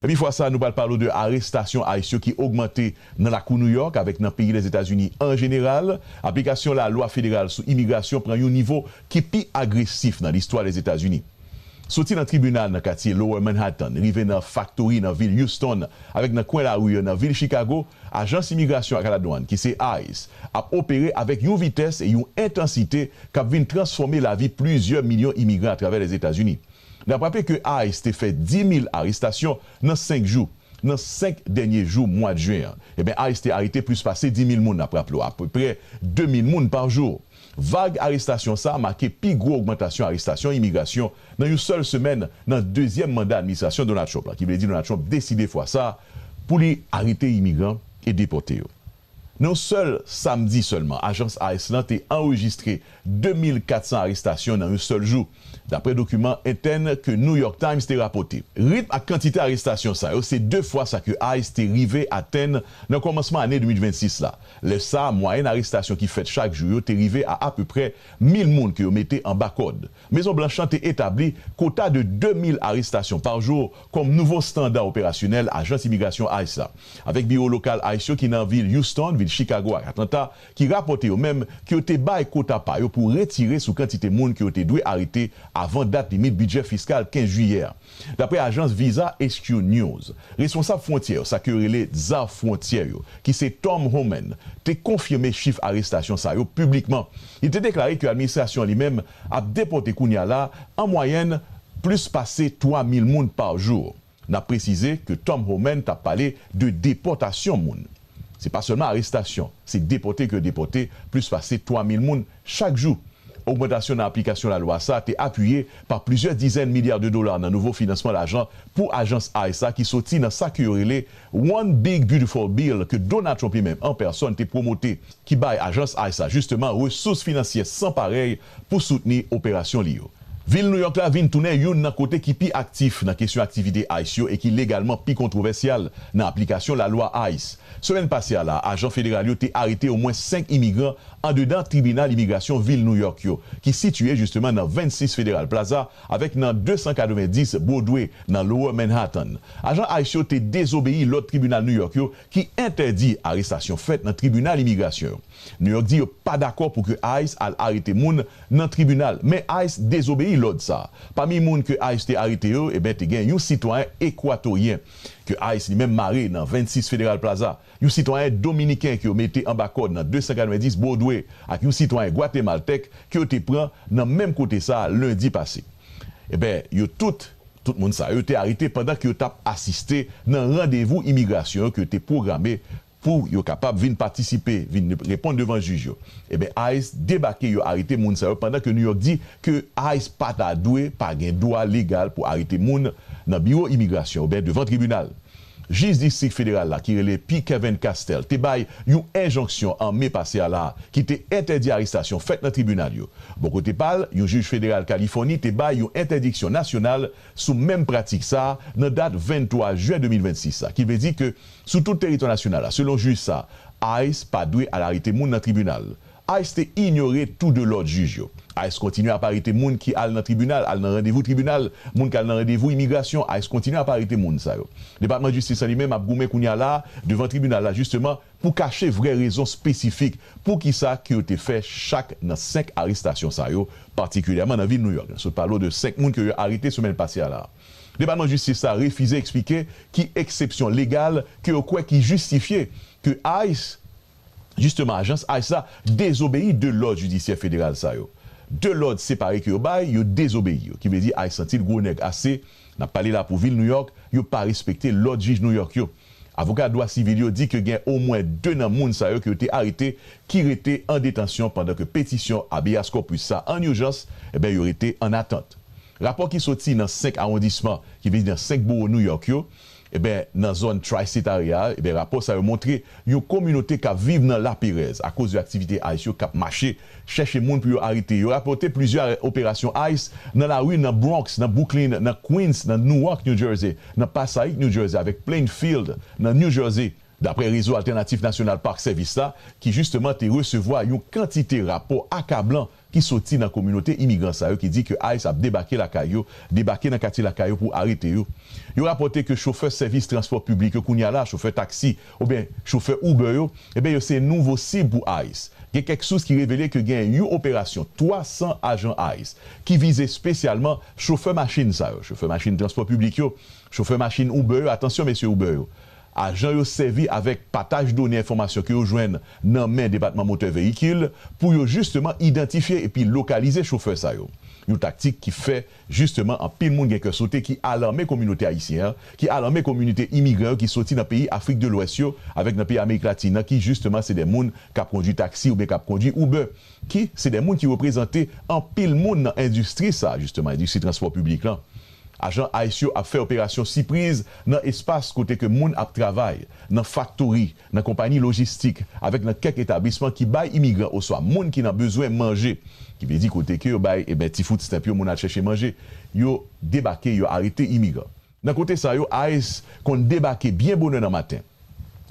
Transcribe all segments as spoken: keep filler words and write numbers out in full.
Epi fwa sa, nou pral pale w de arestasyon ICE yo ki ogmante nan lakou New York avèk nan peyi Lèzetazini an jeneral. Aplikasyon lalwa federal sou imigrasyon pran yon nivo ki pi agresif nan listwa Lèzetazini. Soti nan tribinal nan katye Lower Manhattan, rive nan faktori nan vil Houston, avèk nan kwen lari yo nan vil Chicago, ajans imigrasyon ak ladwann, ki se ICE, ap opere avèk yon vitès e yon entansite k ap vin transfòme lavi plizyè milyon imigran atravè Lèzetazini. N ap raple ke ICE te fè dis mil arestasyon nan senk jou, nan senk dènye jou mwa jen an. Eben, ICE te arete plis pase dis mil moun, n ap raple w, apeprè de mil moun pa jou. Vag arestasyon sa a make pi gwo ogmantasyon arestasyon imigrasyon nan yon sèl semèn nan dezyèm manda administrasyon Donald Trump la, ki vle di Donald Trump deside fwa sa a pou li arete imigran e depòte yo. Nan yon sèl samdi sèlman, ajans ICE lan te anrejistre de mil kat san arestasyon nan yon sèl jou, dapre dokiman entèn ke New York Times te rapòte. Ritm ak kantite arestasyon sa yo se de fwa sa ke ICE te rive atenn nan kòmansman ane de mil vennsis la. Lè sa a, mwayèn arestasyon ki fèt chak jou yo te rive a apeprè mil moun ke yo mete anba kòd. Mezon Blanch lan te etabli kota de de mil arestasyon pa jou kòm nouvo estanda operasyonèl ajans imigrasyon ICE la. Avèk biwo lokal ICE yo ki nan vil Houston, vil Chicago ak Atlanta, ki rapòte yo menm ke yo te bay kota pa yo pou retire sou kantite moun ke yo te dwe arete avan dat limit bidjè fiskal kenz jiyè a. Dapre ajans Visa H Q News, responsab fwontyè yo, sa ke yo rele Tsar Fwontyè yo, ki se Tom Homan, te konfime chif arestasyon sa yo piblikman. Li te deklare ke administrasyon li menm ap depòte kounye a la, an mwayèn, plis pase twa mil moun pa jou. N ap presize ke Tom Homan t ap pale de depòtasyon moun. Se pa sèlman arestasyon, se depòte ke depòte plis pase twa mil moun chak jou. Ogmantasyon nan aplikasyon lalwa sa a te apiye pa plizyè dizèn milya de dola nan nouvo finansman lajan pou ajans ICE la ki soti nan sa ke yo rele One Big Beautiful Bill ke Donald Trump li menm an pèsòn te pwomote, ki bay ajans ICE la jisteman resous finansyè san parèy pou soutni operasyon li yo. Vil New York la vin tounen youn nan kote ki pi aktif nan kesyon aktivite ICE yo e ki legalman pi kontwovèsyal nan aplikasyon lalwa ICE. Semèn pase a la, ajan federal yo te arete omwen senk imigran andedan tribinal imigrasyon vil New York yo, ki sitiye jisteman nan vennsis Federal Plaza avèk nan de san katrevenndis Broadway nan Lower Manhattan. Ajan ICE yo te dezobeyi lòd tribinal New York yo ki entèdi arestasyon fèt nan tribinal imigrasyon yo. New York di yo pa dakò pou ke ICE al arete moun nan tribinal, men ICE dezobeyi lòd sa a. Pami moun ke ICE te arete yo, eben, te gen yon sitwayen ekwatoryen ke ICE li menm mare nan vennsis Federal Plaza, yon sitwayen dominiken ke yo mete anba kòd nan de san katrevenndis Broadway ak yon sitwayen gwatemaltèk ke yo te pran nan menm kote sa a lendi pase. Eben, yo tout, tout moun sa yo te arete pandan ke yo t ap asiste nan randevou imigrasyon yo ke yo te pwograme pou yo kapab vin patisipe, vin reponn devan jij yo. Eben, ICE debake, yo arete moun sa yo, pandan ke New York di ke ICE pa ta dwe, pa gen dwa legal pou arete moun nan biwo imigrasyon oubyen devan tribinal. Jij distrik federal la, ki rele P Kevin Castel, te bay yon enjonksyon an me pase a la a, ki te entèdi arestasyon fèt nan tribinal yo. Bò kote pa l, yon jij federal Kalifòni te bay yon entèdiksyon nasyonal sou menm pratik sa a nan dat venntwa jen de mil vennsis la, ki vle di ke sou tout teritwa nasyonal la, selon jij sa a, ICE pa dwe al arete moun nan tribinal. ICE te inyore tou de lòd jij yo. ICE kontinye ap arete moun ki al nan tribinal, al nan randevou tribinal, moun k al nan randevou imigrasyon, ICE kontinye ap arete moun sa yo. Depatman Jistis la li menm ap goumen kounye a la a devan tribinal la jisteman pou kache vrè rezon espesifik poukisa ke yo te fè chak nan senk arestasyon sa yo, patikilyèman nan vil New York. Sot pale w de senk moun ke yo arete semèn pase a la a. Depatman Jistis la refize eksplike ki eksepsyon legal ke yo kwè ki jistifye ke ICE, jisteman, ajans ICE la dezobeyi de lòd jidisyè federal sa yo. De lòd separe ke yo bay, yo dezobeyi yo, ki vle di ICE santi l gwo nèg ase. N ap pale la pou vil New York, yo pa respekte lòd jij New York yo. Avoka dwa sivil yo di ke gen omwen de nan moun sa yo ke yo te arete ki rete an detansyon pandan ke petisyon habeas corpus sa an ijans, eben, yo rete an atant. Rapò ki soti nan senk awondisman, ki vle di nan senk bowo New York yo, eben, nan zòn Tri-State Area a, eben, rapò sa yo montre yon kominote k ap viv nan laperèz akoz de aktivite ICE yo k ap mache chèche moun pou yo arete. Yo rapòte plizyè operasyon ICE nan lari nan Bronx, nan Brooklyn, nan Queens, nan Newark, New Jersey, nan Passaic, New Jersey, avèk Plainfield, nan New Jersey, dapre Rezo Altènatif Nasyonal Park Service la, ki jisteman te resevwa yon kantite rapò akablan ki soti nan kominote imigran sa yo ki di ke ICE ap debake lakay yo, debake nan katye lakay yo pou arete yo. Yo rapòte ke chofè sèvis transpò piblik yo kounye a la, chofè taksi oubyen chofè Uber yo, ebyen yo se nouvo sib pou ICE. Gen kèk sous ki revele ke gen yon operasyon twa san ajan ICE ki vize espesyalman chofè machin sa yo, chofè machin transpò piblik yo, chofè machin Uber yo, atansyon mesye Uber yo. Ajan yo sèvi avèk pataj done enfòmasyon ke yo jwenn nan men Depatman Motè Veyikil pou yo jisteman idantifye epi lokalize chofè sa yo. Yon taktik ki fè jisteman anpil moun gen kè sote, ki alame kominote ayisyen an, ki alame kominote imigran yo ki soti nan peyi Afrik de Lwès yo avèk nan peyi Amerik Latin nan, ki jisteman se de moun k ap kondui taksi oubyen k ap kondui Uber, ki se de moun ki reprezante anpil moun nan endistri sa, jisteman, endistri transpò piblik lan. Ajan ICE yo ap fè operasyon sipriz nan espas kote ke moun ap travay, nan faktori, nan konpayi lojistik, avèk nan kèk etablisman ki bay imigran oswa moun ki nan bezwen manje, ki vle di kote ke yo bay, eben, ti food stamp yo, moun al chèche manje, yo debake, yo arete imigran. Nan kote sa yo, ICE konn debake byen bonè nan maten,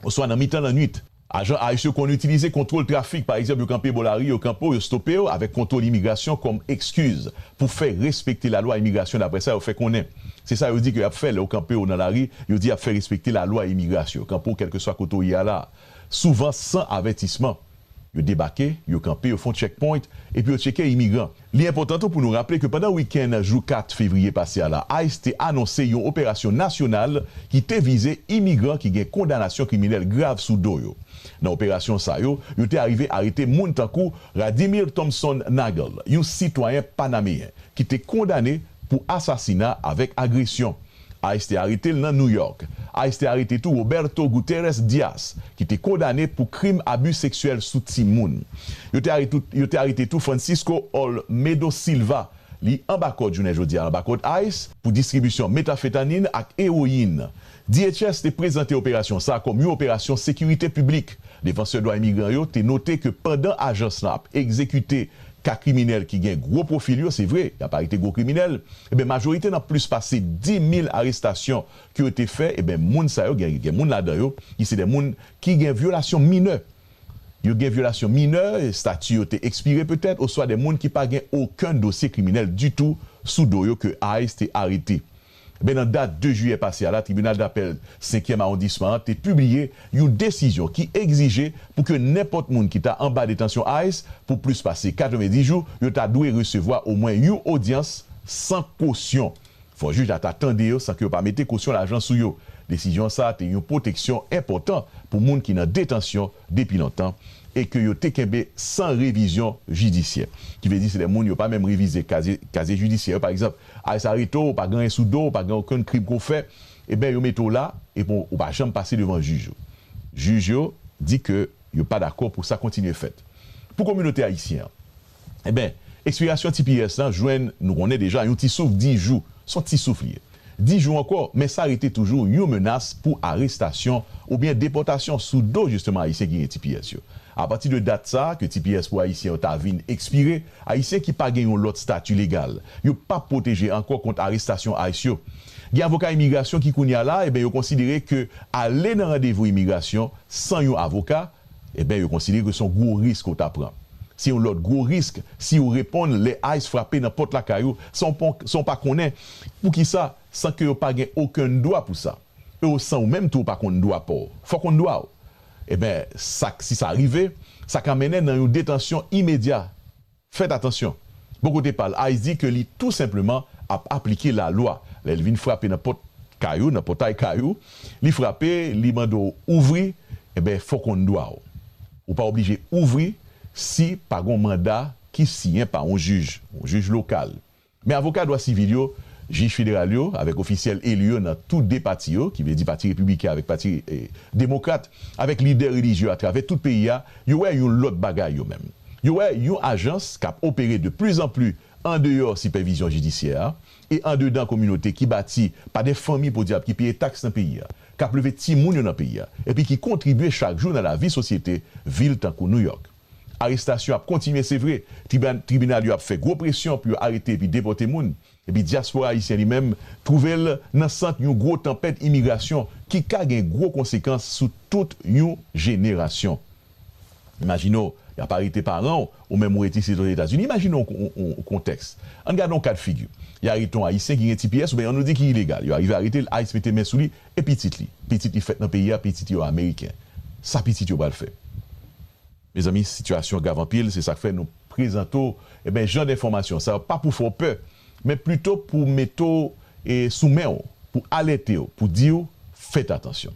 oswa nan mitan lannwit. Ajan ICE yo konn itilize kontwòl trafik, pa egzanp, yo kanpe bò lari, yo kanpe w, yo stope w avèk kontwòl imigrasyon kòm ekskiz pou fè respekte lalwa imigrasyon, daprè sa yo fè konnen. Se sa yo di ke y ap fè lè yo kanpe w nan lari, yo di y ap fè respekte lalwa imigrasyon. Yo kanpe w kèlkeswa kote w ye a la. Souvan san avètisman. Yo debake, yo kanpe, yo fè yon checkpoint, epi yo tcheke imigran. Li enpòtan tou pou nou raple ke pandan wikenn jou kat fevriye pase a la, ICE te anonse yon operasyon nasyonal ki te vize imigran ki gen kondanasyon kriminèl grav sou do yo. Nan operasyon sa yo, yo te arive arete moun tankou Radimir Thompson Nagel, yon sitwayen panameyen ki te kondane pou asasina avèk agresyon. ICE te arete l nan New York. ICE te arete tou Roberto Guterres Dias, ki te kondane pou krim abi seksyèl sou timoun. Yo te arete, yo te arete tou Francisco Olmedo Silva, li anba kòd jounen jodi a, anba kòd ICE, pou distribisyon metafetanin ak ewoyin. D H S te prezante operasyon sa a kòm yon operasyon sekirite piblik. Defansè dwa imigran yo te note ke pandan ajans lan ap egzekite ka kriminèl ki gen gwo pwofil yo, se vre, y ap arete gwo kriminèl, eben, majorite nan plis pase dis mil arestasyon ke yo te fè, eben, moun sa yo, gen, gen moun ladan yo, ki se de moun ki gen vyolasyon minè. Yo gen vyolasyon minè, estati yo te ekspire petèt, oswa de moun ki pa gen okenn dosye kriminèl ditou sou do yo ke ICE te arete. Ben, nan dat de jiyè pase a la, Tribinal Dapèl senkyèm Awondisman an te pibliye yon desizyon ki egzije pou ke nenpòt moun ki ta anba detansyon ICE pou plis pase katrevenndis jou, yo ta dwe resevwa omwen yon odyans san kosyon. Fò jij la ta tande yo san ke yo pa mete kosyon lajan sou yo. Desizyon sa a te yon pwoteksyon enpòtan pou moun ki nan detansyon depi lontan e ke yo te kenbe san revizyon jidisyè. Ki vle di se de moun yo pa menm revize kazye, kazye jidisyè yo. Pa egzanp, ICE arete w, ou pa gen anyen sou do w, ou pa gen okenn krim ke w fè, eben, yo mete w la, epi w pa janm pase devan jij yo. Jij yo di ke yo pa dakò pou sa kontinye fèt. Pou kominote ayisyen an, eben, ekspirasyon T P S lan jwenn, nou konnen deja, yon ti souf dis jou. Se yon ti souf li ye. Dis jou ankò, men sa rete toujou yon menas pou arestasyon oubyen depòtasyon sou do, jisteman, Ayisyen ki gen T P S yo. Apati de dat sa a, ke T P S pou Ayisyen yo ta vin ekspire, Ayisyen ki pa gen yon lòt estati legal, yo p ap pwoteje ankò kont arestasyon ICE yo. Gen avoka imigrasyon ki kounye a la, eben, yo konsidere ke ale nan randevou imigrasyon san yon avoka, eben, yo konsidere ke se yon gwo risk ou ta pran. Se yon lòt gwo risk si w reponn lè ICE frape nan pòt lakay ou, san w pon-, san w pa konnen. Poukisa? San ke yo pa gen okenn dwa pou sa. E w, san w menm tou, w pa konn dwa pa w. Fò w konn dwa w. Eben, sa, si sa rive, sa ka mennen nan yon detansyon imedya. Fèt atansyon. Bò kote pa l, ICE di ke li tou senpleman ap aplike lalwa. Lè l vin frape nan pòt kay ou, nan pòtay kay ou, li frape, li mande w ouvri, eben, fò w konn dwa w. Ou pa oblije ouvri si pa gen yon manda ki siyen pa yon jij, yon jij lokal. Men avoka dwa sivil yo, jij federal yo, avèk ofisyèl eli yo nan tou de pati yo, ki vle di Pati Repibliken avèk Pati, eh, Demokrat, avèk lidè relijye yo atravè tout peyi a, yo wè yon lòt bagay yo menm. Yo wè yon ajans k ap opere de pli an pli andeyò sipèvizyon jidisyè a e andedan kominote ki bati pa de fanmi podyab ki peye taks nan peyi a, k ap leve timoun yo nan peyi a, epi ki kontribye chak jou nan lavi sosyete vil tankou Nouyòk. Arestasyon ap kontinye, se vre. Triba-, tribinal yo ap fè gwo presyon pou yo arete epi depòte moun. Epi dyaspora ayisyen li menm twouve l nan sant yon gwo tanpèt imigrasyon ki ka gen gwo konsekans sou tout yon jenerasyon. Imajine w, y ap arete paran w, ou menm ou rete isit Ozetazini. Imajine w yon, yon, yon kontèks. Ann gade yon ka d figi. Y arete yon Ayisyen ki gen T P S, oubyen ann nou di ki ilegal. Yo arive arete l, ICE mete men sou li, e pitit li. Pitit li fèt nan peyi a, pitit yo ameriken. Sa pitit yo pral fè? Mezanmi, sitiyasyon grav anpil, se sa k fè nou prezante w, eben, jan d enfòmasyon sa yo, pa pou fè w pè, men plito pou mete w, e, sou men w, pou alète w, pou di w, fèt atansyon.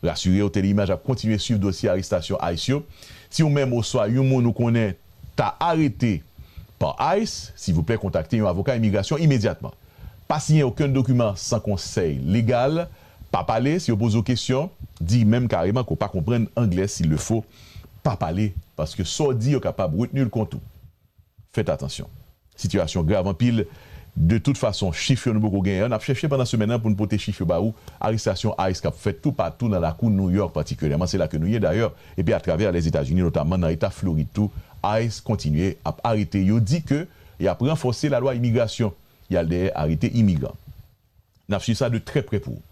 Rasire w, Teleimaj ap kontinye swiv dosye arestasyon ICE yo. Si w menm oswa yon moun ou konnen ta arete pa ICE, silvouplè kontakte yon avoka imigrasyon imedyatman. Pa siyen okenn dokiman san konsèy legal, pa pale, si yo poze w kesyon, di menm kareman ke w pa konprann anglè, s'il le faut, pa pale, paske sa w di yo kapab retni l kont ou. Fèt atansyon. Sitiyasyon grav anpil. De tout fason, chif yo nou poko genyen yo. N ap chèche pandan semèn nan pou n pote chif yo ba ou. Arestasyon ICE k ap fèt toupatou nan lakou New York patikilyèman. Se la ke nou ye dayè. Epi atravè Lèzetazini, notaman nan eta Florid tou, ICE kontinye ap arete. Yo di ke y ap ranfòse lalwa imigrasyon. Y al dèyè arete imigran. N ap swiv sa de trè prè pou ou.